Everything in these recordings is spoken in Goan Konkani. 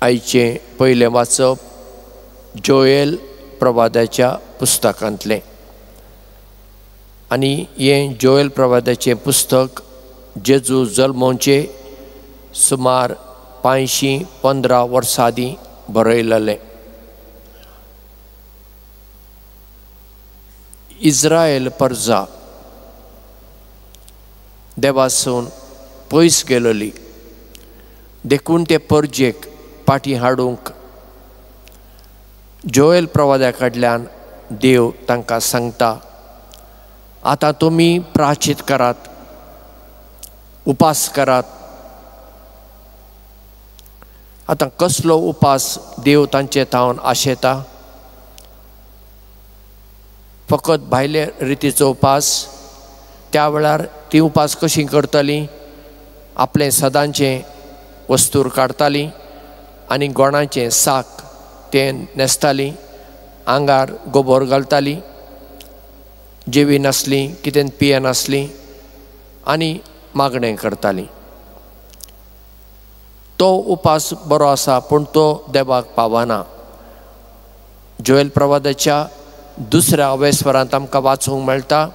आयचें पयलें वाचप जोएल प्रवादाच्या पुस्तकांतलें आनी हें जोएल प्रवादाचें पुस्तक जेजू जल्मोवचे सुमार 515 वर्सां आदीं बरयलेलें. इस्रायल परजा देवासून पयस गेलोली, देखून ते परजेक पाटी हाडूंक जोएल प्रवाद्या कडल्यान देव तांकां सांगता, आतां तुमी प्राचीत करात, उपास करात. आतां कसलो उपास देव तांचे थावन आशेता? फकत भायले रितीचो उपास? त्या वेळार ती उपास कशी करतली? आपलें सदांचें वस्तूर काडटालीं आनी गोणाचें साक तें न्हेसतालीं, आंगार गोबोर घालतालीं, जेवी नासलीं, कितें पियेनासलीं आनी मागणें करतालीं. तो उपास बरो आसा, पूण तो देवाक पावना. जोएल प्रवादाच्या दुसऱ्या अवेस्वरांत आमकां वाचूंक मेळटा,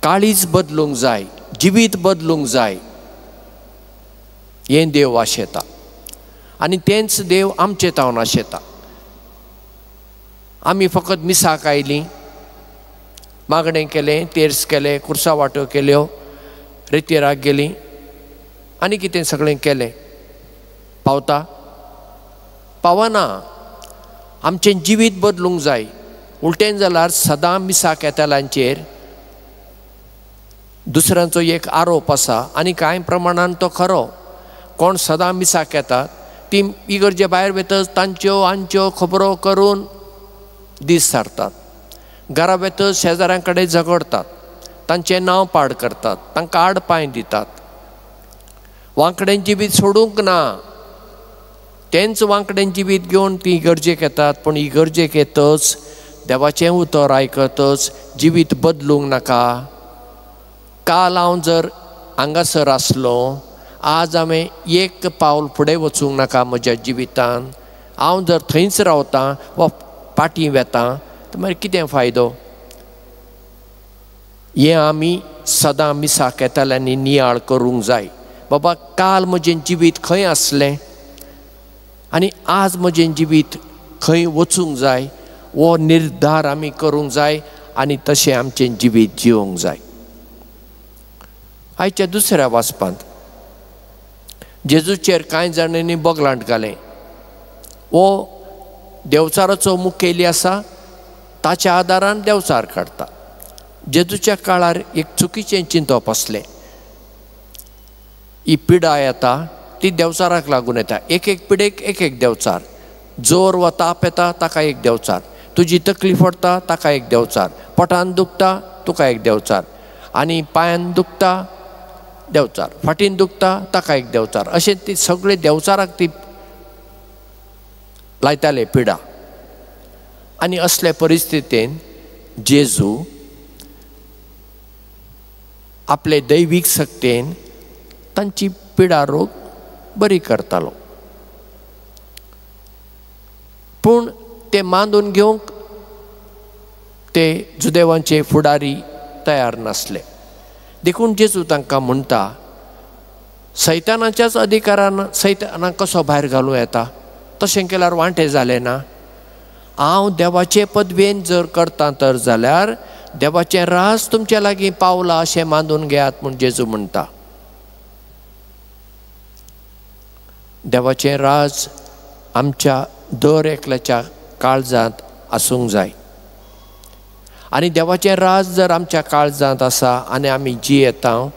काळीज बदलूंक जाय, जिवीत बदलूंक जाय, हें देव आशेता आनी तेंच देव आमचे तावन आशेता. आमी फकत मिसाक आयलीं, मागणें केलें, तेर्स केलें, कुर्सा वाट्यो केल्यो, रेतीराक गेलीं आनी कितें सगळें केलें, पावता? पावना. आमचें जिवीत बदलूंक जाय. उलटें जाल्यार सदां मिसाक येतल्यांचेर दुसऱ्यांचो एक आरोप आसा आनी कांय प्रमाणान तो खरो. कोण सदां मिसाक येतात ती इगर्जे भायर वतच तांच्यो आमच्यो खबरो करून दीस सारतात, घरा वतच शेजाऱ्यां कडेन झगडतात, तांचें नांव पाड करतात, तांकां आड पांय दितात. वांकडें जिवीत सोडूंक ना, तेंच वांकडें जिवीत घेवन ती इगर्जेक येतात. पूण इगर्जेक येतच, देवाचें उतर आयकतच जिवीत बदलूंक नाका? काल हांव जर हांगासर आसलो, आज हांवें एक पावल फुडें वचूंक नाका म्हज्या जिवितान? हांव जर थंयच रावतां वा पाटीं वेतां तर मागीर कितें फायदो? हें आमी सदां मिसाक येतल्यांनी नियाळ करूंक जाय. बाबा, काल म्हजें जिवीत खंय आसलें आनी आज म्हजें जिवीत खंय वचूंक जाय, हो निर्धार आमी करूंक जाय आनी तशें आमचें जिवीत जिवंक जाय. आयच्या दुसऱ्या वाचपांत जेजूचेर कांय जाणांनी बगलांट घालें. हो देवचाराचो मुखेली आसा, ताच्या आदारान देवचार काडटा. जेजूच्या काळार एक चुकीचें चिंतप आसलें, ही पिडा येता ती देवचाराक लागून येता. एक एक पिडेक एक एक देवचार. जोर वा ताप येता ताका एक देवचार, तुजी तकली फोडटा ताका एक देवचार, पोटान दुखता तुका एक देवचार, आनी पांयान दुखता देवचार, फाटीन दुखता ताका एक देवचार. अशें ती सगळे देवचाराक ती लायताले पिडा. आनी असले परिस्थितीन जेजू आपले दैवीक शक्तेन तांची पिडा रोग बरी करतालो. पूण ते मानून घेवंक ते जुदेवांचे फुडारी तयार नासले. देखून जेजू तांकां म्हणटा, सैतानाच्याच अधिकारान सैतानाक कसो भायर घालूं येता? तशें केल्यार वांटे जालें ना. हांव देवाचे पदवेन जर करता तर जाल्यार देवाचें राज तुमच्या लागीं पावलां अशें मानून घेयात म्हूण जेजू म्हणटा. देवाचें राज आमच्या दर एकल्याच्या काळजांत आसूंक जाय आनी देवाचें राज जर आमच्या काळजांत आसा आनी आमी जियेता,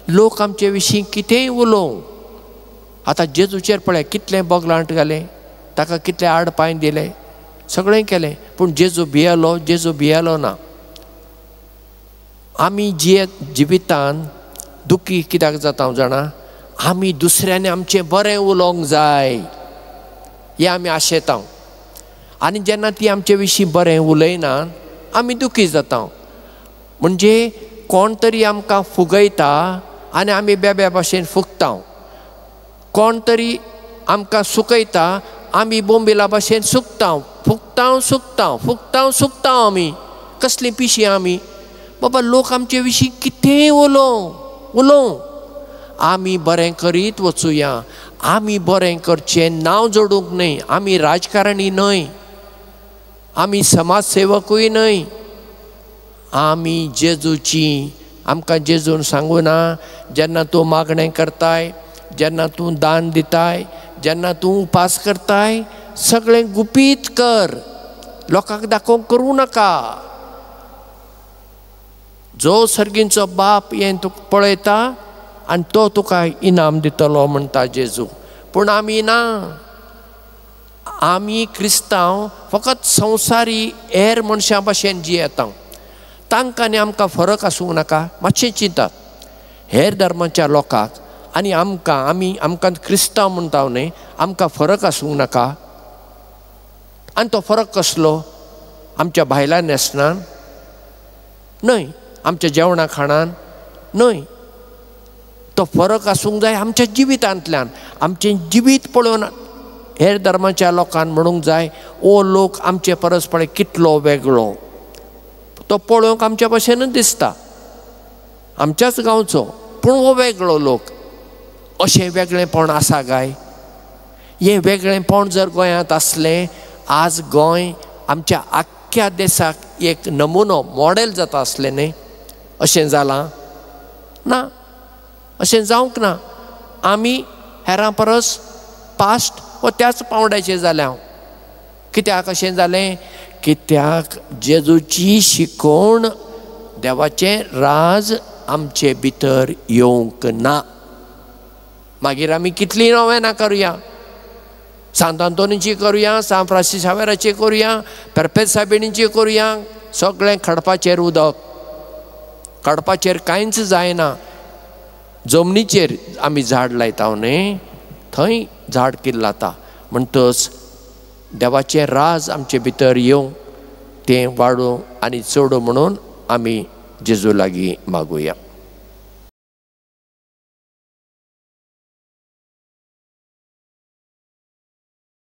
लोक आमचे विशीं कितेंय उलोवं. आतां जेजूचेर पळय कितलें बगलांट घालें, ताका कितले आड पांय दिले, सगळें केलें, पूण जेजू भियेलो? जेजू भियेलो ना. आमी जिवितान दुखी कित्याक जाता जाणा? आमी दुसऱ्यांनी आमचें बरें उलोवंक जाय हें आमी आशेता आनी जेन्ना ती आमचे विशीं बरें उलयना आमी दुखी जाता. म्हणजे कोण तरी आमकां फुगयता आनी आमी बेब्या भाशेन फुगता. कोण तरी आमकां सुकयता, आमी बोंबिला भाशेन सुकता, फुकता सुकता, फुकता सुकता. आमी कसली पिशी आमी बाबा. लोक आमचे विशीं कितेंय उलोवं उलोवं, आमी बरें करीत वचुया. आमी बरें करचें नांव जोडूंक न्हय. आमी राजकारणी न्हय, आमी समाज सेवकूय न्हय, आमी जेजूची. आमकां जेजून सांगू ना, जेन्ना तूं मागणें करताय, जेन्ना तूं दान दिताय, जेन्ना तूं उपास करताय, सगळें गुपीत कर, लोकांक दाखोवंक करूं नाका. जो सर्गींचो बाप हें तुका पळयता आनी तो तुका इनाम दितलो म्हणटा जेजू. पूण आमी ना, आमी क्रिस्तांव फकत संवसारी हेर मनशां भाशेन जियेता. तांकां आनी आमकां फरक आसूंक नाका, मातशें चिंतात हेर धर्माच्या लोकांक आनी आमकां. आमी आमकां क्रिस्तांव म्हणटा न्हय, आमकां फरक आसूंक नाका. आनी तो फरक कसलो? आमच्या भायल्या न्हेसणान न्हय, आमच्या जेवणा खाणान न्हय, तो फरक आसूंक जाय आमच्या जिवितांतल्यान. आमचें जिवीत पळोवन हेर धर्माच्या लोकांक म्हणूंक जाय, ओ लोक आमचे परस पळय कितलो वेगळो. तो पळोवंक आमच्या भशेनूच दिसता, आमच्याच गांवचो, पूण हो वेगळो लोक. अशें वेगळेंपण आसा काय? हें वेगळेंपण जर गोंयांत आसलें, आज गोंय आमच्या आख्ख्या देशाक एक नमुनो मॉडेल जाता आसलें न्हय? अशें जालां ना, अशें जावंक ना. आमी हेरां परस पास्ट वा त्याच पावंड्याचेर जाल्या. कित्याक अशें जालें? कित्याक जेजूची शिकवण, देवाचें राज आमचे भितर येवंक ना. मागीर आमी कितलीं नोवेनां करुया, सांत आंतोनीची करुया, सांत फ्रांसीस शावेराची करुया, पेरपेत सायबिणीची करुया, सगळें खडपाचेर उदक, खडपाचेर कांयच जायना. जमनीचेर आमी झाड लायता न्हय, थंय झाड किल्लाता. म्हणटच देवाचें राज आमचे भितर येवं, तें वाडूं आनी चडूं म्हणून आमी जेजू लागीं मागुया.